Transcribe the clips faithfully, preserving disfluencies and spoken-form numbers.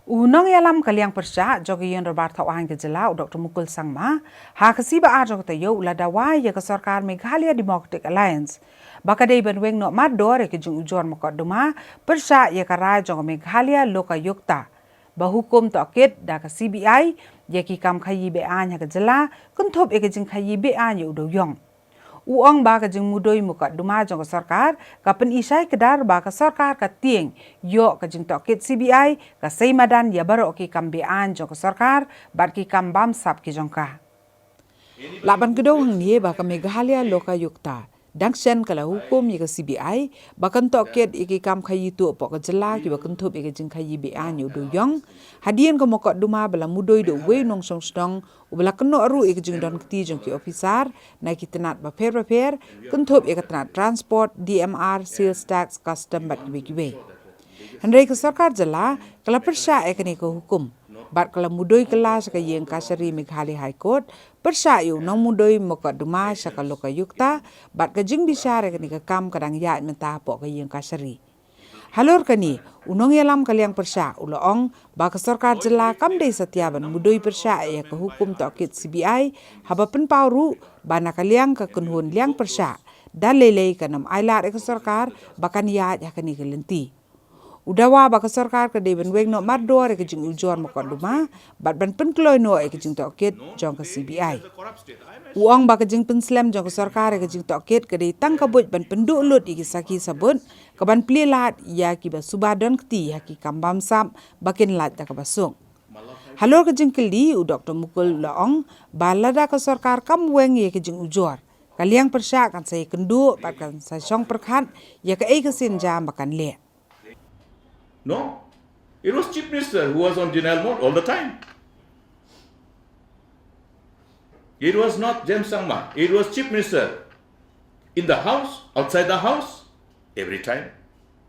U nongïalam ka liang pyrshah jong ka Ïing Dorbar Thawaiñ ka jylla, u Doktor Mukul Sangma, ha ka sngi ba ar jong ka taïew u la dawa ïa ka sorkar Meghalaya Democratic Alliance ba ka dei ban weng noh mardor ïa ka jingujor mukotduma pyrshah ïa ka rai jong ka Meghalaya Lokayukta ba hukum tohkit da ka C B I ïa ki kam khaïi be-aiñ ha ka jylla, kynthup ïa ka jingkhaïi be-aiñ ïa u dewïong. U ong ba ka jingmudui mukotduma jong ka sorkar ka pynishai kdar ba ka sorkar ka tieng ïoh ka jingtohkit C B I ka sei madan ïa baroh ki kam be-aiñ jong ka sorkar bad ki kam bamsap ki jong ka. Lah ban kdew hangne ba ka Meghalaya Lokayukta dang shen ka la hukum ïa ka C B I ba kan tohkit ïa ki kam khaïi tuh hapoh ka jylla kiba kynthup ïa ka jingkhaïi be-aiñ ïa u dewïong, hadien ka mukotduma ba la mudui da uwei u nongshong shnong uba la kynnoh ruh ïa ka jingdon kti jong ki ophisar na ki tnat bapher bapher, kynthup ïa ka tnat transport, D M R, sales tax, custom bad kiwei kiwei. Hynrei ka sorkar jylla ka la pyrshah ïa kane ka hukum bad ka la mudui kylla sha ka Ïing Kashari Meghalaya High Court pyrshah ïa u nongmudui mukotduma sha ka Lokayukta, bad ka jingbishar ïa kane ka kam ka dang ïaid mynta hapoh ka Ïing Kashari. Halor kane, u nongïalam ka liang pyrshah u la ong ba ka sorkar jylla kam dei satia ban mudui pyrshah ïa ka hukum tohkit C B I haba pynpaw ruh ba na ka liang ka kynhun liang pyrshah da lei lei kan ym ailad ïa ka sorkar ba kan ïaid ha kane ka lynti. U dawa ba ka sorkar ka dei ban weng noh mardor ïa ka jingujor mukotduma bad ban pynkloi noh ïa ka jingtohkit jong ka C B I. U ong ba ka jingpynslem jong ka sorkar ïa ka jingtohkit ka dei tang ka buit ban pynduh lut ïa ki sakhi sabut, ka ban plie lad ïa kiba suba don kti ha ki kam bamsap ba kin lait da kaba suk. Halor ka jingkylli, u Doktor Mukul u la ong ba lada ka sorkar kam weng ïa ka jingujor, ka liang pyrshah kan sa ïakynduh bad kan sa shong pyrkhat ïa kaei ka sienjam ba kan leh. No, it was Chief Minister who was on denial mode all the time. It was not James Sangma. It was Chief Minister in the house, outside the house, every time.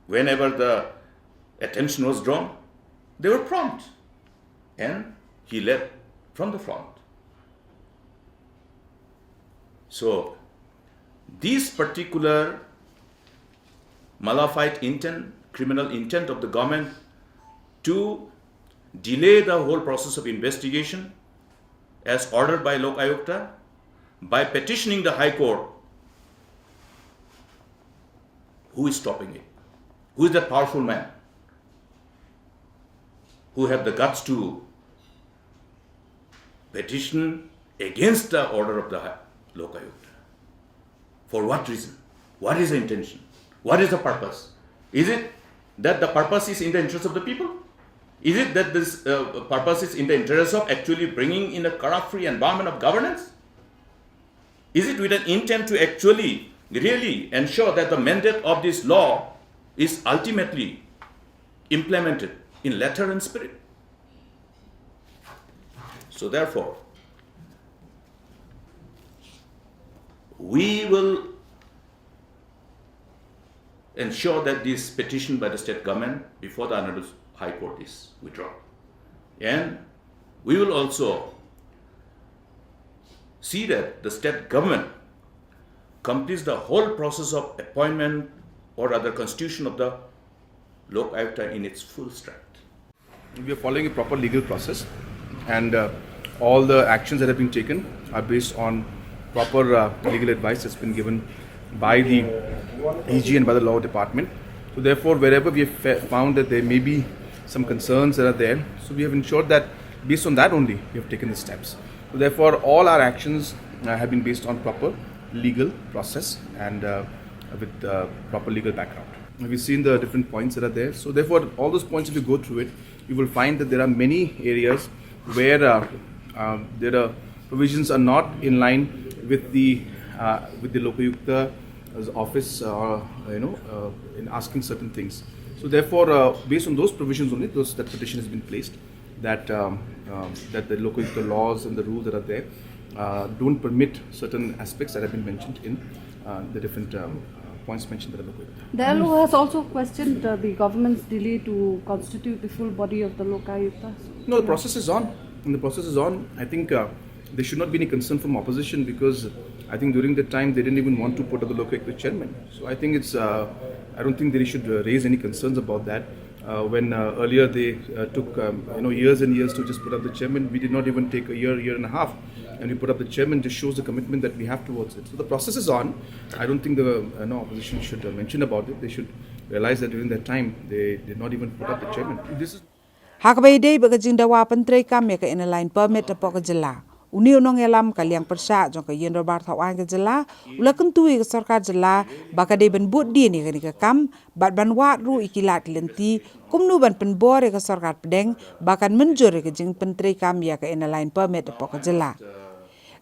Whenever the attention was drawn, they were prompt. And he led from the front. So, this particular mala fide intent, criminal intent of the government to delay the whole process of investigation as ordered by Lok Ayukta by petitioning the High Court, who is stopping it? Who is that powerful man who have the guts to petition against the order of the Lok Ayukta? For what reason? What is the intention? What is the purpose? Is it that the purpose is in the interest of the people? Is it that this uh, purpose is in the interest of actually bringing in a corrupt-free environment of governance? Is it with an intent to actually really ensure that the mandate of this law is ultimately implemented in letter and spirit? So therefore, we will ensure that this petition by the state government before the Honorable High Court is withdrawn. And we will also see that the state government completes the whole process of appointment or other constitution of the Lok Ayukta in its full strength. We are following a proper legal process, and uh, all the actions that have been taken are based on proper uh, legal advice that's been given by the E G and by the law department. So therefore, wherever we have found that there may be some concerns that are there, so we have ensured that based on that only we have taken the steps. So therefore, all our actions uh, have been based on proper legal process and uh, with uh, proper legal background. We've seen the different points that are there. So therefore, all those points, if you go through it, you will find that there are many areas where uh, uh, there are provisions are not in line with the uh, with the Lokayukta office, uh, you know, uh, in asking certain things. So therefore, uh, based on those provisions only, those, that petition has been placed, that um, um, that the Lokayukta laws and the rules that are there uh, don't permit certain aspects that have been mentioned in uh, the different um, uh, points mentioned by the Lokayukta. The L O has also questioned uh, the government's delay to constitute the full body of the Lokayukta. No, the process is on. And the process is on. I think uh, there should not be any concern from opposition because I think during the time they didn't even want to put up the Lokayukta chairman. So I think it's, uh, I don't think they should uh, raise any concerns about that. Uh, when uh, earlier they uh, took um, you know years and years to just put up the chairman, we did not even take a year, year and a half, and we put up the chairman. Just shows the commitment that we have towards it. So the process is on. I don't think the uh, no opposition should uh, mention about it. They should realize that during that time they did not even put up the chairman. This is Ha kaba ïadei bad ka jingdawa pyntreikam ïa ka Inner Line Permit hapoh ka jylla, une u nongïalam ka liang pyrshah jong ka Ïing Dorbar Thaw Aiñ ka jylla u la kyntu ïa ka sorkar jylla ba ka dei ban bud dien ïa kane ka kam bad ban wad ruh ïa ki lad ki lynti kumno ban pynbor ïa ka sorkar pdeng ba kan mynjur ïa ka jingpyntreikam ïa ka Inner Line Permit hapoh ka jylla.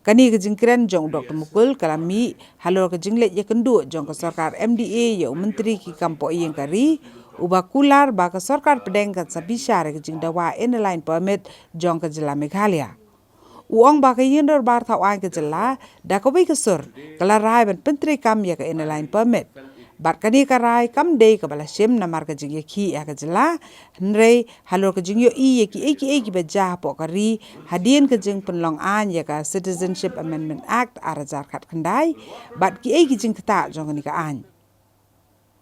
Kane ka jingkren jong u Doctor Mukul ka la mih halor ka jingleit ïakynduh jong ka sorkar M D A ïa u Myntri ki kam poh ïing ka ri, u ba kular ba ka sorkar pdeng kan sa bishar ïa ka jingdawa Inner Line Permit jong ka jylla Meghalaya. U ong ba ka Ïing Dorbar Thaw Aiñ ka jylla da kawei ka sur ka la rai ban pyntreikam ïa ka Inner Line Permit. Bad kane ka rai kam dei kaba la shim namar ka jingïakhih ïa ka jylla, hynrei halor ka jingïohi ïa kiei kiei kiba jia hapoh ka ri hadien ka jingpynlong aiñ ïa ka Citizenship Amendment Act ar hajar khatkhyndai bad kiei ki jingktah jong kane ka aiñ.